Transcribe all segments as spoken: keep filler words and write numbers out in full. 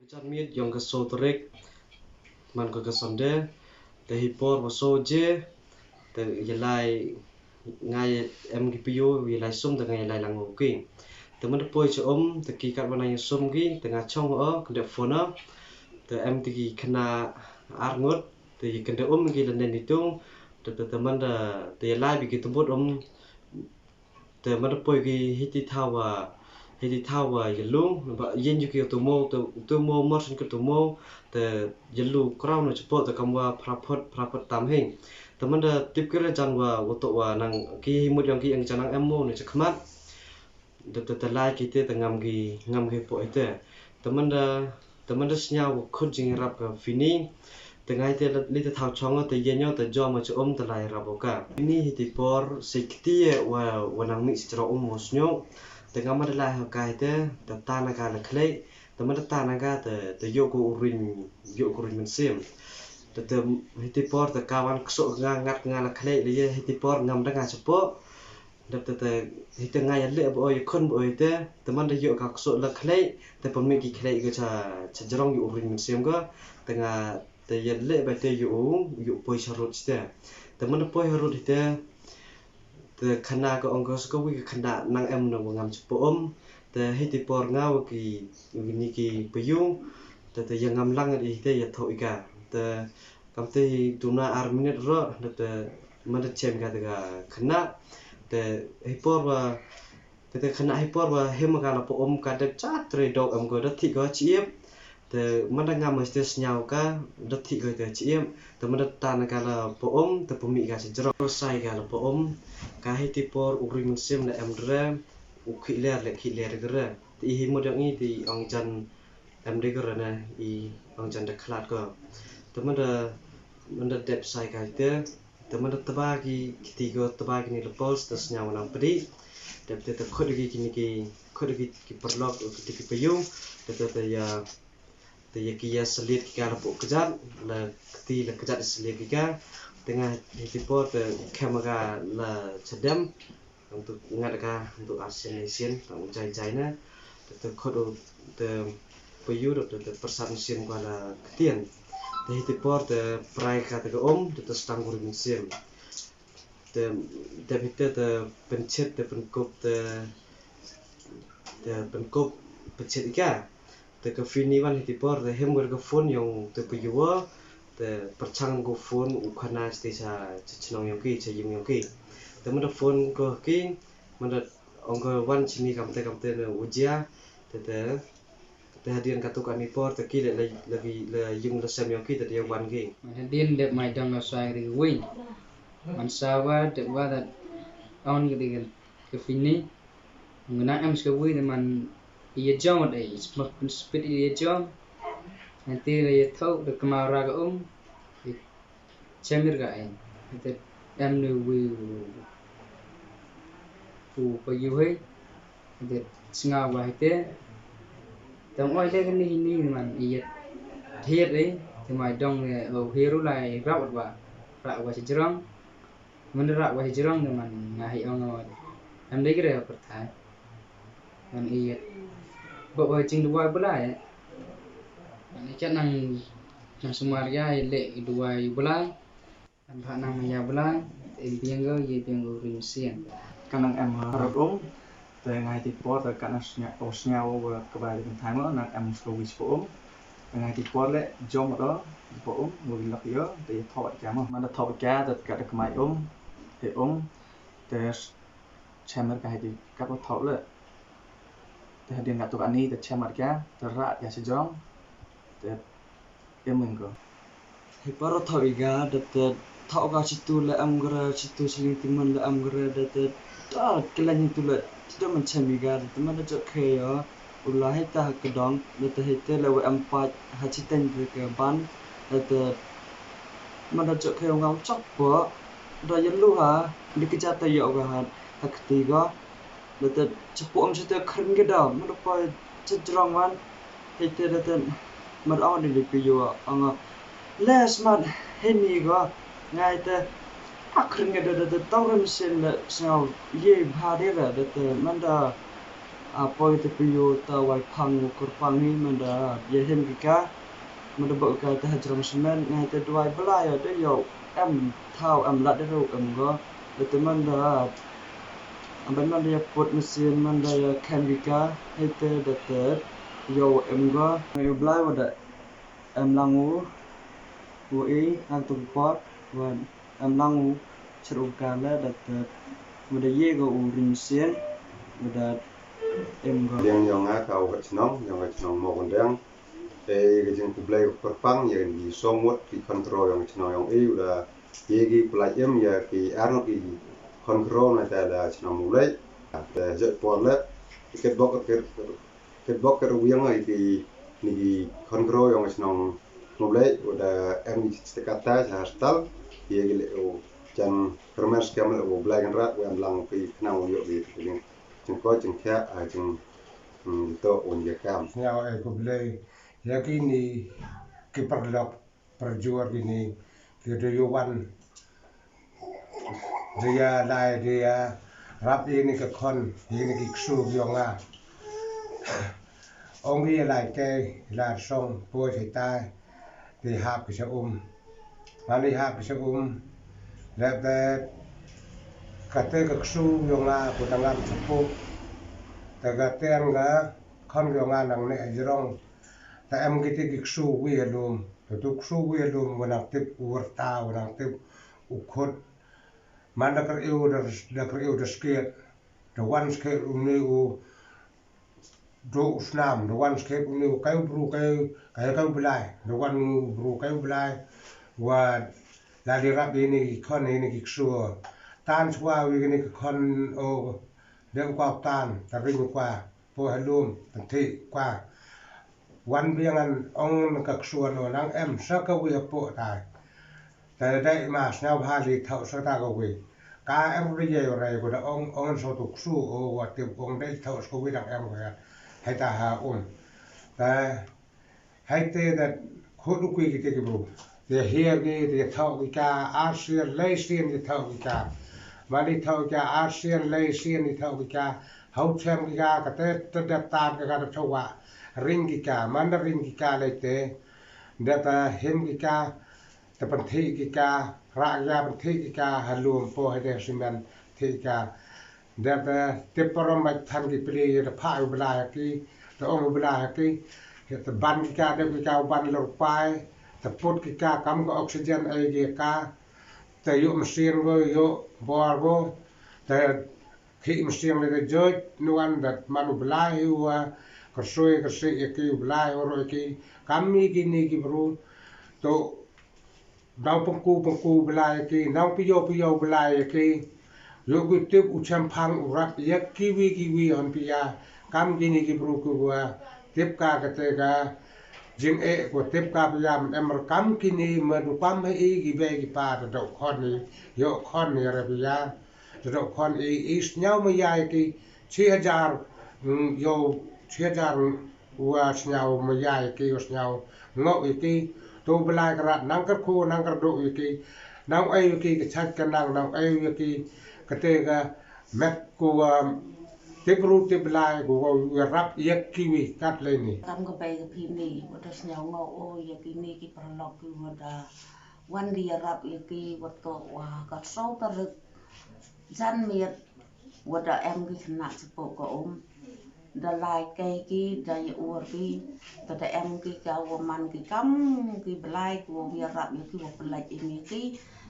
Jan miet yong ka so tarik, man ka ka Sunday, te hi por wa so je, te yalai ngai em ki piyo, yalai sum te ngai yalai lang u ki. Te man te poi cha um, te ki kat wa nang sum ki, te nga chong o, kende phone o, te em te ki kena arngut, te yi kende um ki lenden ni tung, te te te man te, te yalai bi ki tebut um, te man te poi ki hiti thawa, hiti thawa yalu, ba yin yu ki tu mo, tu, tu mo, mor sin ki tu mo, te yalu kraw no chapo, te kam wa prapot, prapot tam hing. Te man te tip ki re jan wa, wa to wa nang ki hi mut yong ki ang jan nang em mo ne chakhmat. Te, te, te lai ki te, te ngam ki, ngam ki po ite. Te man te, te man te snya wa khut jing rap ka fini. Te ngai te li te thaw chong te yen yo te jom ma cha um te lai rap o ka. Ini hiti por se kti wa, wa nang mi si chro um mo snyo. Te ngam ma te lai ha ka ite, te ta na ka la khlei. Te man te ta na ka te, te yo ko urin, yo ko urin men sim. Te, te hiti por te ka wan kso nga ngat nga la khlei le ye hiti por ngam da nga chapo. Dep te te hite nga ya le ba oi khun ba oi te, te man da yo ka kso la khlei, te pa mi ki khlei ka cha, cha jrong yo urin men sim ka, te nga te ya le ba te yo u, yo poi cha rut te. Te man da poi ha rut hite, te khana ka ong ka so ka wi ka khana nang em no ngam chapo um, te hiti por nga wa ki, wi ni ki pa yu, te te ya ngam lang di hite ya tho i ka. Te kam te hi duna ar minit ro, te te man te chem ka te ka khana, te hi por wa, te te khana hi por wa him ka la po um ka dep cha tre dok am ko da thi ko chi ip, te man te ngam ma te snya o ka, da thi ko te chi ip, te man te ta na ka la po um, te pa mi ka cha jrong. Ro sai ka la po um, ka hiti por urin men sim la em re, u khi ler le khi ler re. Te i hi mo dang i te ong jan em de ko re na i ong jan da khlat ko. Te man te, man te dep sai ka te, te man te taba ki, ki ti ko taba ki ni le pos, te snya wa nang pdi. Dep te, te khut ki, ki ni ki, khut ki, ki parlok, ki ti ki pa yu, te, te, te ya, te ya ki ya saliet ki ka la po kjat, la kti la kjat saliet ki ka, te nga hiti por te khem ka la chadem, untuk ngat ka, untuk arsien arsien, tang jai jai na, te, te khut u, te pa yu, te, te, te persat sien kwa la ktien. Te hiti por te prai ka te ka um, te, te stang kuri sien. Te, te hiti te penchit, te penkup, te, te penkup, penchit ika. Te ka fini wan hiti por, te him wer ka phone yong te pa yu wa, te perchang ko phone u khana sti cha, cha chnong yong ki, cha yung yong ki. Te man te phone ko ki, man te ong ko wan chini kam te kam te ne u jia, te te, te hadien ka tu ka ni por, te ki le, le, le ki, le yung le sem yong ki, te te wan ki. Man hadien dep mai dang lo sai ri wi. Man sa wa, dep wa da on ki di ka fini. Ngu na em ska wi de man i ya jong de, i smak pun spit i ya jong. Nanti le ya thau de kemau ra ka um. I chamir ka em. Nanti em ne wi u, u pa yu hei. Nanti snga wa hei te. Tam oi de kani hini de man i ya thiet de. Te mai dong de o hiru lai rau wa. Rau wa si jrong. Man rah wa hi jrong de man nga hi ong o. Em dei gre ha pyrthai. Man i yet. Ba wa jing duwai bulai. Man i kat nang, nang sumar ya i le i duwai bulai. Em ba nang ya bulai. Em biang go ye biang go ring sien. Ka nang em ha rot um. Te ngai ti por te ka nang snya, o snya o wa ka bai te kan thai mo, nang em slo wis po um. Te ngai ti por le jom do po um, mo lok yo, te thok ka mo. Man da thok ka, te ka da kmai um, te um, te chemer ka hai ti ka po thok le. Te hadien ka tu ka ni, te chemer ka, te ra ka sejong, te Em ko. Hi paro thau iga, da te thau ga chitu le em gre, chitu sling timun le em gre, da te da kelen tu le, chitu man chem iga, da te man da jok khe yo, u la hei ta ha kedong, da te hei te le we em pat, ha chiteng te ke ban, da te man da jok khe yo ngam chok po, da ye lu ha, di keja te yo ga ha, ha keti ga, da te chapo em chite kren ke da, man da pa chajrong wan, hei te da te, man ong ni di pi yo, ong, le smat, hei ni ga, ngai te, a kren ke da, da te, tong rem sin le, sngaw, ye bha de da, da te, man da, Apoi te pio ta wai phang u kyrpang hi mynda ya him ki ka. Mynda bok ka te hajrong semen ngai te duai belai ya de yo em thau em lat de ru em go. De te mynda amban mynda ya put mesin mynda ya khem ki ka. Hei te de te yo em go. Yo belai wa da em lang u wa i ang tung pot wa em lang u cher u ka le de te. Wa da ye go u ring mesin wa da em go. Yang yong nga ka u ka chnong yong ka chnong mo kon dang. Te ka jingkhublei ka kyrpang ya ki song mut ki khon kro yong ka chnong yong i u da ye ki pla im ya ki ar ngut ki khon kro na ta da chnong Mawlai. Te jot por le ket bok ket ket bok ket wiang ya ki ni ki khon kro yong ka chnong Mawlai u da em ki stekata ja hostel ye ki le u jan permen skam le u blai kan rat u em lang ki khnang u yo ki jing jing ko jing kha a jing to un ya kam. Sñiaw ai khublei ya ki ni ki parlok parjur ki ni ki de yu wan de ya lai de ya rap i ni ka khon i ni ki ksu yong nga. Ong i lai ke la song po che tai di hap ki sa um. Mani hap ki sa um le te ka te ka ksu yong nga ko ta ngam sa po. Ta ka te ang ka khon yong nga nang ne jrong. Ta em ki te ki ksu wi alum. Ta tu ksu wi alum wa nang tip u warta wa nang tip u khut. Man da kar iu da kar iu da skiet da wan skiet u ni u do u snam da wan skiet u ni u kai u bru kai kai kai u blai da wan u bru kai u blai. Wa la di rap ini ki khon ini ki ksu tan chwa wi ini ki khon o de u kwa tan ta ring u kwa po halum tan thi kwa. Wan biang an ong ka ksu an o nang em sa ka wi po tai. Ta dai ma sñiaw bha li thau sa ta ka wi. Ka em ri ye rai ko da ong ong so tu ksu o wa ti ong dai thau sa ka wi dang em ko ya. Hai ta ha um. Ta hai te da khu du kui ki te ki bru. Te hia ki te thau ki ka ar sien lai sien te thau ki ka. Ma li thau ki ka ar sien lai sien te thau ki ka. Hau chem ki ka ka te te da ta ka ka da chwa. Ring ki ka man da ring ki ka lai te. Da ta him ki ka ta pynthih ki ka, rah ki ka pynthih ki ka, ha lum po ha deh simen thih ki ka. Dep ta tip parom bad than ki pli, ta phah u bla ha ki, ta ong u bla ha ki, ta ban ki ka, dep ki ka u ban lor pai, ta put ki ka kam ka oxygen ai ki ka, ta yu machine go, yu bor go, ta Khih msiang le da joj nuan da man u Blai hi wa kyrsoi kyrsih ïa ki u Blai hi wa roi ki kam mi kini ki bru. To nau pengku pengku u Blai ïa ki, nau pio pio u Blai ïa ki. Ïoh ki tip u chemphang u rap ïa kiwi kiwi hon pia kam kini ki bru ki wa tip ka kate ka jingeh ko tip ka pia em kam kini ma du kam hi ki bei ki pa da dok khon ni ïoh khon ni ra pia. Te dok khon i, i sñiaw ma ïa ki, chi hajar, mm, ïoh, chi hajar, mm, wa sñiaw ma ïa ki, wa sñiaw ngok ïa ki, to Blai ka rat nang kyrkhu, nang kyrduh ïa ki, nang ai ïa ki, ka chait ka nang, nang ai ïa ki, kate ka met ko, um, tip ru tip Blai, ko, ko, wa rap ïa ki wi kat le ni. Kam ka bei ka phi ni, wa da sñiaw ngok o ïa ki ni ki paralok ki wa da wan di ïa rap ïa ki, wa to, wa ka saw tarik. Jan miet wa da em ki khynnah shapoh ka um. Da lai kei ki da ïa ur ki. Ka da em ki ka wa man ki kam ki Blai ki wa ïarap ïa ki wa pynlait ïa ki.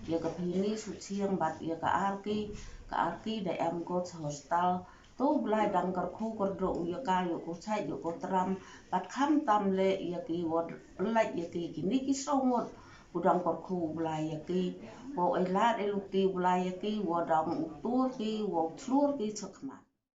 Ïa ka Phini Suchiang bad ïa ka ar ki. Ka ar ki da em ko cha hostel. To Blai dang kyrkhu kyrduh ïa ka ïa ko chait ïa ko tram. Bad kham tam leh ïa ki wa pynlait ïa ki kini ki saw ngut. Ko dang kyrkhu u Blai ïa ki, ko ai lad ai lukti u Blai ïa ki, wa dang u tur ki, wa u chlur ki cha khmat.